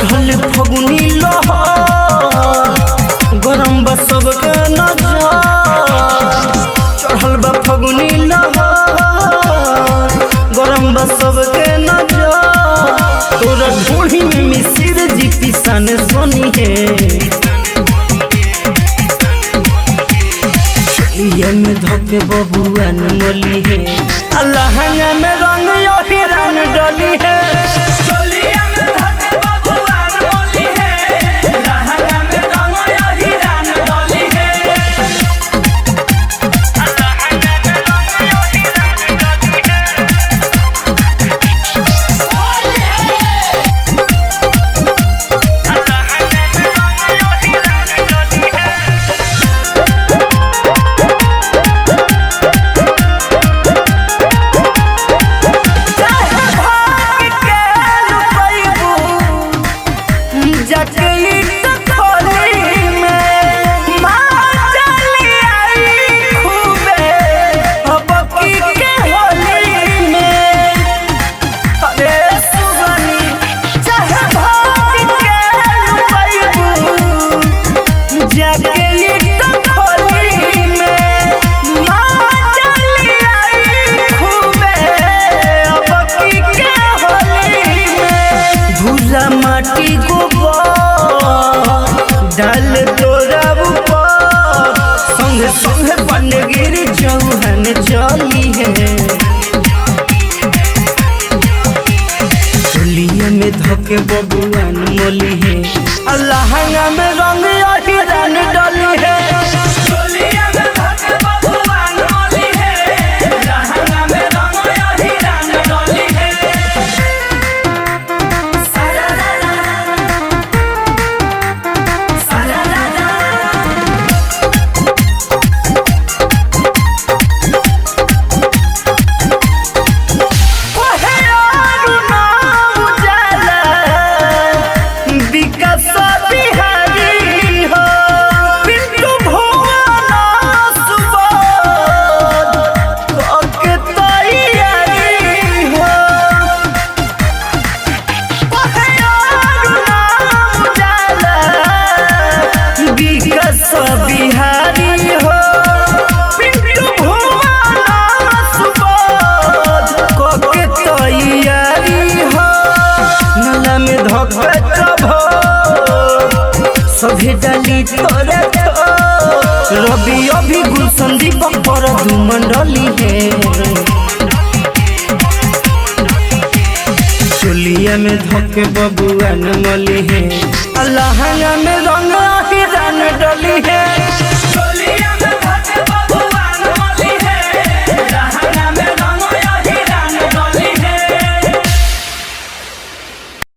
चढ़ल फगुनी लहर गरम बा सबके नजर। चढ़ल बा फगुनी लहर गरम बा सबके नजर। तोरा ढूढ़ी में मिसिर जी पिसान सोनी है। चोलिया में धोके बबुआ न मोली है। अल्लाह में रंग हिरन डली है। चोलिया में धके बबुआ न मोली है, लहंगा में रंग हिरन डली है। चाहे भाग के लुकैबू, जाके ईट खोली में माँ चली आई खूबे, अब की के होली में। अरे सुगनी, चाहे भाग के लुकैबू, जाके ईट खोली में माँ चली आई खूबे, अब की के होली में। भूरा माटी गोबर डाल तोरा ऊपर, संग संग बनगिर चौहन चली है। चोलिया में धोके बबुआ न मोली है। अल्लाह में रंग हिरन डली है। चोलिया में धके बबुआ न मोली है, लहंगा में रंग हिरन डली है। ओहे अरुणा उजाला, विकास बिहारी हो, पिंटू भुवन सुबोध, कके तैयारी हो। ओहे अरुणा उजाला, विकास बिहारी हो, पिंटू भुवन सुबोध, कके तैयारी हो। नाला में धोके चभो, सभे डाली तोरे थो। रवि अभी गुलशन दीपक पर दू मंडली है। चोलिया में धोके बबुआ न मली है। अल्लाह में रंग हिरन डली है।